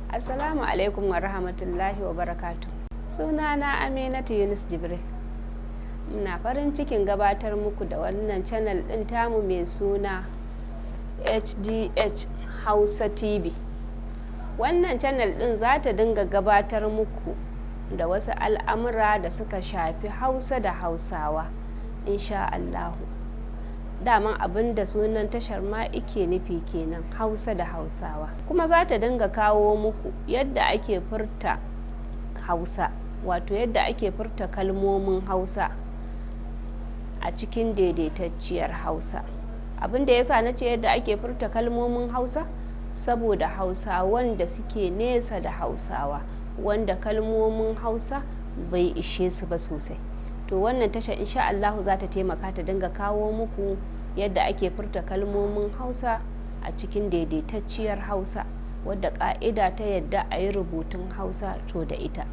Assalamu alaikum wa rahmatullahi wa barakatuh. Sunana Aminatu Yunus Jibril. Muna farin cikin gabatar muku da wannan channel ɗin tamu mai suna HDH Hausa TV. Wannan channel ɗin za ta dinga gabatar muku da wasu al'amura da suka shafi Hausa da Hausawa, insha Allahu. Daman abin da sunan tashar ma ike nufi kenan, Hausa da Hausawa. Kuma za ta dinga kawo muku yadda ake furta Hausa, wato yadda ake furta kalmomin Hausa a cikin daidaitacciyar Hausa. Abin da yasa na ce yadda ake furta kalmomin Hausa, saboda Hausawan da suke nesa da Hausawa, wanda kalmomin Hausa bai ishe su ba sosai. To, wannan tashar, insha Allahu, za ta taimaka ta dinga kawo muku yadda ake furta kalmomin Hausa a cikin daidaitacciyar Hausa, wadda ka'ida ta yadda a yi rubutun Hausa to da ita.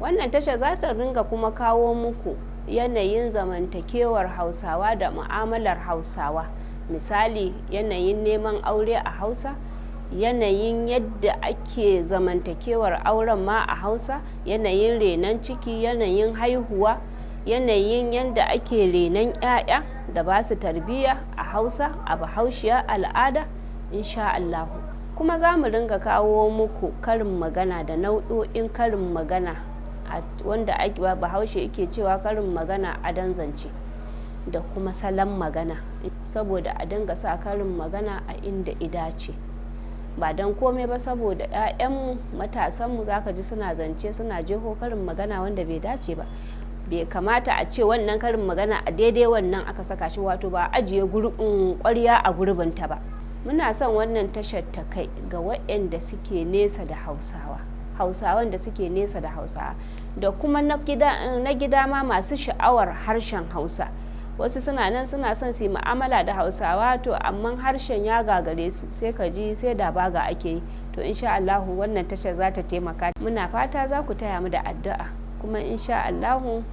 Wannan tasha za ta ringa kuma kawo muku yanayin zamantakewar Hausawa da mu'amalar Hausawa, misali yanayin neman aure a Hausa, yanayin yadda ake zamantakewar auren ma a Hausa, yanayin renon ciki, yanayin haihuwa, yanayin yadda ake renon 'ya'ya da ba su tarbiyya a Hausa, a Bahaushiya al'ada, insha Allahu. Kuma za mu ringa kawo muku karin magana da nau'o'in karin magana, wanda Bahaushe yake cewa karin magana adon zance, da kuma salon magana, saboda a dinga sa karin magana a inda i dace, ba don komai ba saboda 'ya'yanmu, matasanmu, za ka ji suna zance suna jeho karin magana wanda bai dace ba. Bai kamata a ce wannan karin magana a daidai wannan aka saka shi, wato ba ajiye ƙwarya a gurbinta ba. Muna son wannan tashar ta kai ga waɗanda suke nesa da Hausawa, Hausawan da suke nesa da Hausawa, da kuma na gida ma masu sha'awar harshen Hausa. Wasu suna nan suna son su yi mu'amala da Hausawa, to amma harshen ya gagare su, sai ka ji sai da baga ake yi. To, insha Allahu wannan tashar za ta taimaka. Muna fata za ku taya mu da addu'a, kuma insha Allahu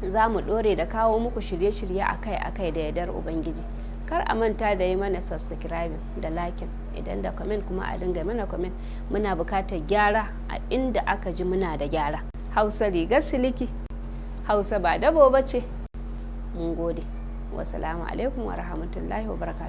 za mu ɗore da kawo muku shirye-shirye akai-akai da yardar Ubangiji. Kar a manta da yi mana subscribing da liking, idan da comment kuma a dinga mana comment. Muna bukatar gyara a inda aka ji muna da gyara. Hausa rigar siliki, Hausa ba dabo ba ce. Mun gode. Wasalamu alaikum wa rahmatullahi wa barakatuh.